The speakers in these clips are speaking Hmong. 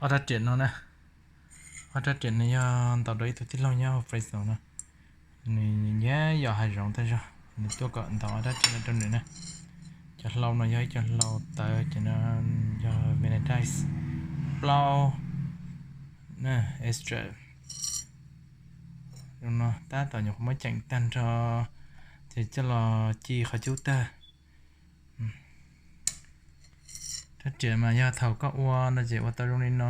Ob rab riam no na, ob rab riam no yog ntaus rau ib tug tij laug nyob hauv Fresno no, nws nyiam yos hav zoov tag zog, nws tuaj kom ntaus ob rab riam no rau nws na. Cov hlau no yog ib co hlau tawv ces no yog Vanadis plaub, extra. Zoo no tab tom nyuam qhuav muab ceem tag nrho ces coj los ci qhov cub tag. Rab riam mas yog thaum koj ua no ces ua tau zoo li no,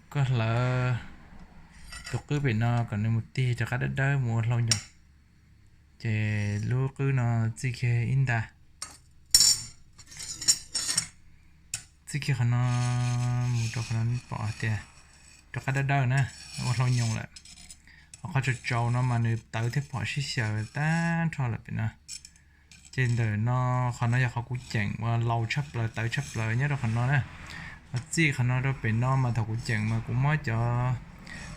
koj hlawv tus qwb pem no kom nws mus tig rov qab dawb dawb mus ua hlau nyoos, ces lub qwb no txij kiag ib nta, txij kiag qhov no mus rau qhov no pom hais tias rov qab dawb dawb na, ua hlau nyoos lawm. Ho qhov tsaus tsaus no mas nws tawv thiab phom sib xyaw tag nrho lawm pem no. Ces ntawm no, qhov no yog qhov kuv ceem uas laus tshaj plaws tawv tshaj plaws nyob rau qhov no na. Ho txij qhov no rau pem no mas thaum kuv ceem mas kuv muab cov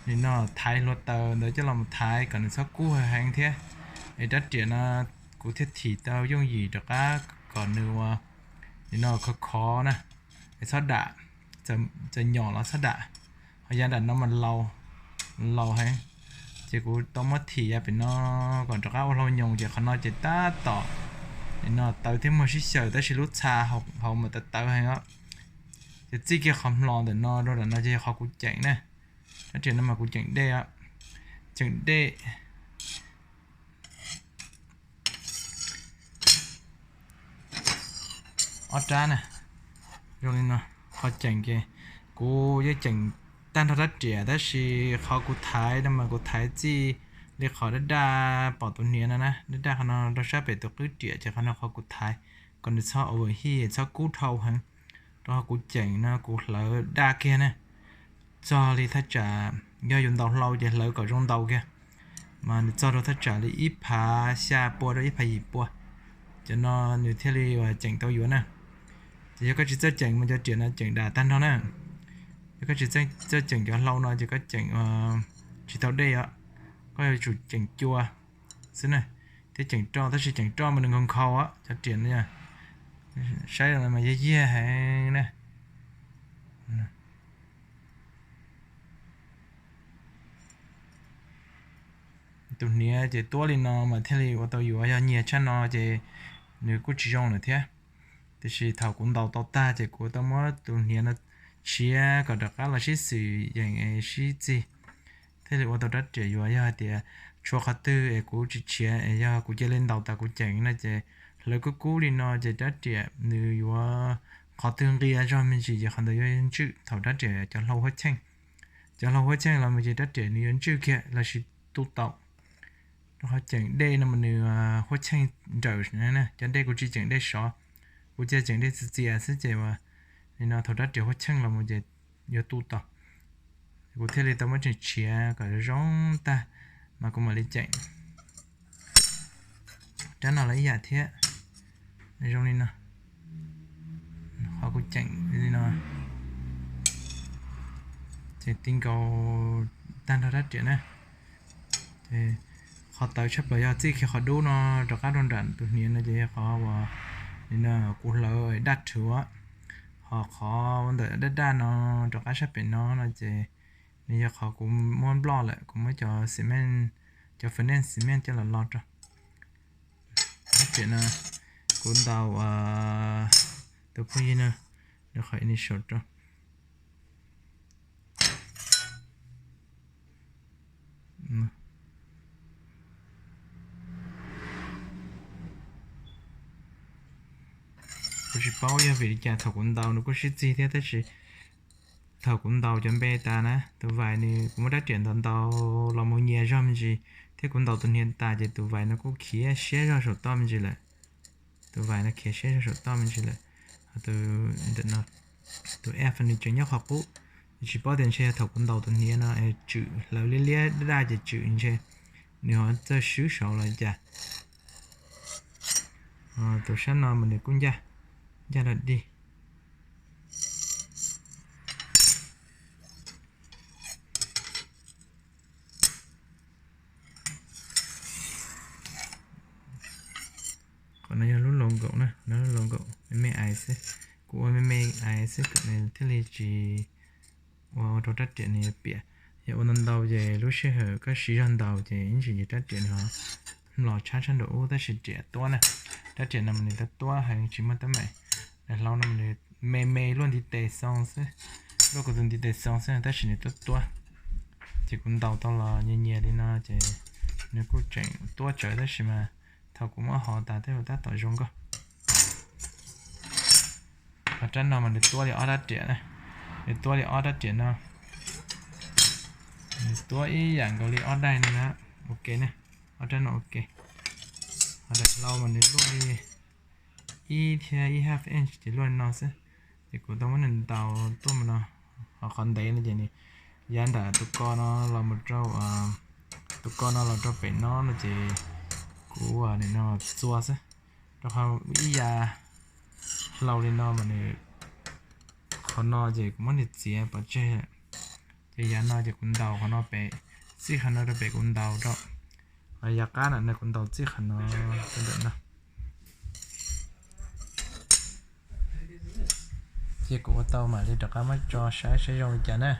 nim no thaiv hluav taws ntawd coj los mus thaiv kom nws txhob kub heev thiab, es rab riam no kuv thiaj thim tau yooj yim rov qab kom nws ua nim no khov khov na, es txhob dam, txawm nyom los txhob dam. Ho yav nram no mas laus, laus heev, ces kuv tau muab thim yav pem no kom rov qab ua hlau nyoos ces qhov no ces tab tom nim no tawv thiab muag sib xyaw tab sis lub txha hauv mas tawv tawv heev os. Ces txij kiag qhov hlo ntawm no rau nram no ces yog qhov kuv ceem na. Rab riam no mas kuv ceem dej, ceem dej ob rab na, zoo li no. Qhov ceem ces kuv yeej ceem tag nrho rab riam tab sis qhov kuv thaiv no mas kuv thaiv txij li qhov daj daj pom tus hniav no na, daj daj qhov no rau sab pem tus qwb riam ces qhov no qhov kuv thaiv kom nws txhob overheat, txhob kub dhau heev. Rau qhov kuv ceem no kuv hlawv daj kiag na, txog li thaj tsam yog yus ntaus hlau ces hlawv kom zoo ntaus kiag, mas nws txog rau thaj tsam li ib phav xya pua rau ib phav yim pua, cov no nws thiaj li ceem tau yuav na. Ces yog koj tsis txawj ceem mas cov riam no ceem dam tag nrho na. Yog koj tsis txawj ceem cov hlau no ces koj ceem tsis tau dej os. Koj yuav tsum ceem cua xwb na, thiab ceem roj, tab sis ceem roj mas nws nkhaus nkhaus os, cov riam no. Saib mas yog yiag heev na. Tus hniav ces tuab li no mas thiaj li ua tau yuav, yog nyias tshaj no ces nws kuj tsis zoo lawm thiab. Tiam sis thaum kuv ntaus tau tag ces kuv tau muab tus hniav no tshiav kom rov qab los sib xws yeem sib txig, thiaj li ua tau rab riam yuav. Yog hais tias tshuav qhov twg es kuv tsis tshiav es yog kuv cia li ntaus tas kuv ceem no ces hlawv kub kub li no ces rab riam nws yuav, qhov twg nqia zog me ntsis ces qhov ntawd yuav ntswj. Thaum rab riam cov hlau huab cheej, cov hlau huab cheej los mus ces rab riam nws yuav ntswj kiag los sis tu taum. Rau qhov ceem dej no mas nws huab cheej nrawm, cov dej kuv tsis ceem dej sov, kuv cia ceem dej txias txias xwb ces ua li no thaum rab riam huab cheej los mus ces yuav tu taum. Kuv thiaj li tau muab tseem tshiav kom zoo tag mas kuv mam li ceem. Rab no los ib yam thiab, zoo li no. Qhov kuv ceem li no ces ti nkaus tag nrho rab riam na. Qhov tawv tshaj plaws yog txij kiag qhov dub no rov qab rau nram tus hniav no ces yog qhov uas li no kuv hlawv daj rhuv. Ho qhov ntawm daj daj no rov qab sab pem no no ces nws yog qhov kuv muab nploj lawm, kuv muab cov cement, cov furnace cement coj los lo rau. Rab riam no kuv ntaus tus phooj ywg no, nws qhov initial rau. Kuv tsis paub yog vim li cas thaum kuv ntaus nws kuj sib txig thiab tab sis thaum kuv ntaus cov npe tas na, tus vais nws, kuv muab rab riam ntaus ntaus los mus nyias zog me ntsis thiab kuv ntaus tus hniav tas ces tus vais no kuj khiav siab zog saum toj me ntsis lawm. Tus vais no khiav siab zog saum toj me ntsis lawm. Tus F nws tseem nyob qhov qub, tsis paub tias ntshe yog thaum kuv ntaus tus hniav no tswm hlawv liab liab daj daj ces tswm ntshe nws ho txawj swb saud los cas. Tus sab no mas nws kuj ncaj, ncaj los dig. Qhov no yog lub logo na, lub logo me me ais xwb. Kuv ua me me ais xwb kom nws thiaj li tsis ua rau rab riam nws yuav piam. Yog ua ntau ntau ces lub sij hawm koj siv zog ntau ces ib ntsis ces rab riam nws los tshab tshab nraum ub, tab sis riam tuab na, rab riam no mas nws tuab tuab heev tsis muaj teeb meem. Daim hlau no mas nws me me luaj ntiv tes xoo xwb, luaj kuv tus ntiv tes xoo xwb tab sis nws tuab tuab. Ces kuv ntaus tau los nyias nyias li no ces nws kuj tseem tuab tsawv tab sis mas thaum kuv muab hov tas tej zaum tab tom zoo nkauj. Ho rab no mas nws tuab li ob rab riam na, nws tuab li ob rab riam no, nws tuab ib yam nkaus li ob daim no na. Ok na, ob rab no ok. Ho daim hlau mas nws luaj li ib thiab ib half inch ces luaj li no xwb. Ces kuv tau muab nws ntaus tuaj mus no, ho qhov ntev no ces nws yav nram tus ko no los mus rau, tus ko no los rau pem no no ces kuv ua nim no txua xwb, rau qhov ib yav hlau li no mas nws, qhov no ces kuv muab nws txiav pov tseg. Ces yav no ces kuv ntaus qhov no pem, txij qhov no rau pem kuv ntaus rau, ho yav qab na no kuv ntaus txij qhov no rau ntawm no. Ces kuv ua tau mam li rov qab muab tso saib saib zoo li cas na.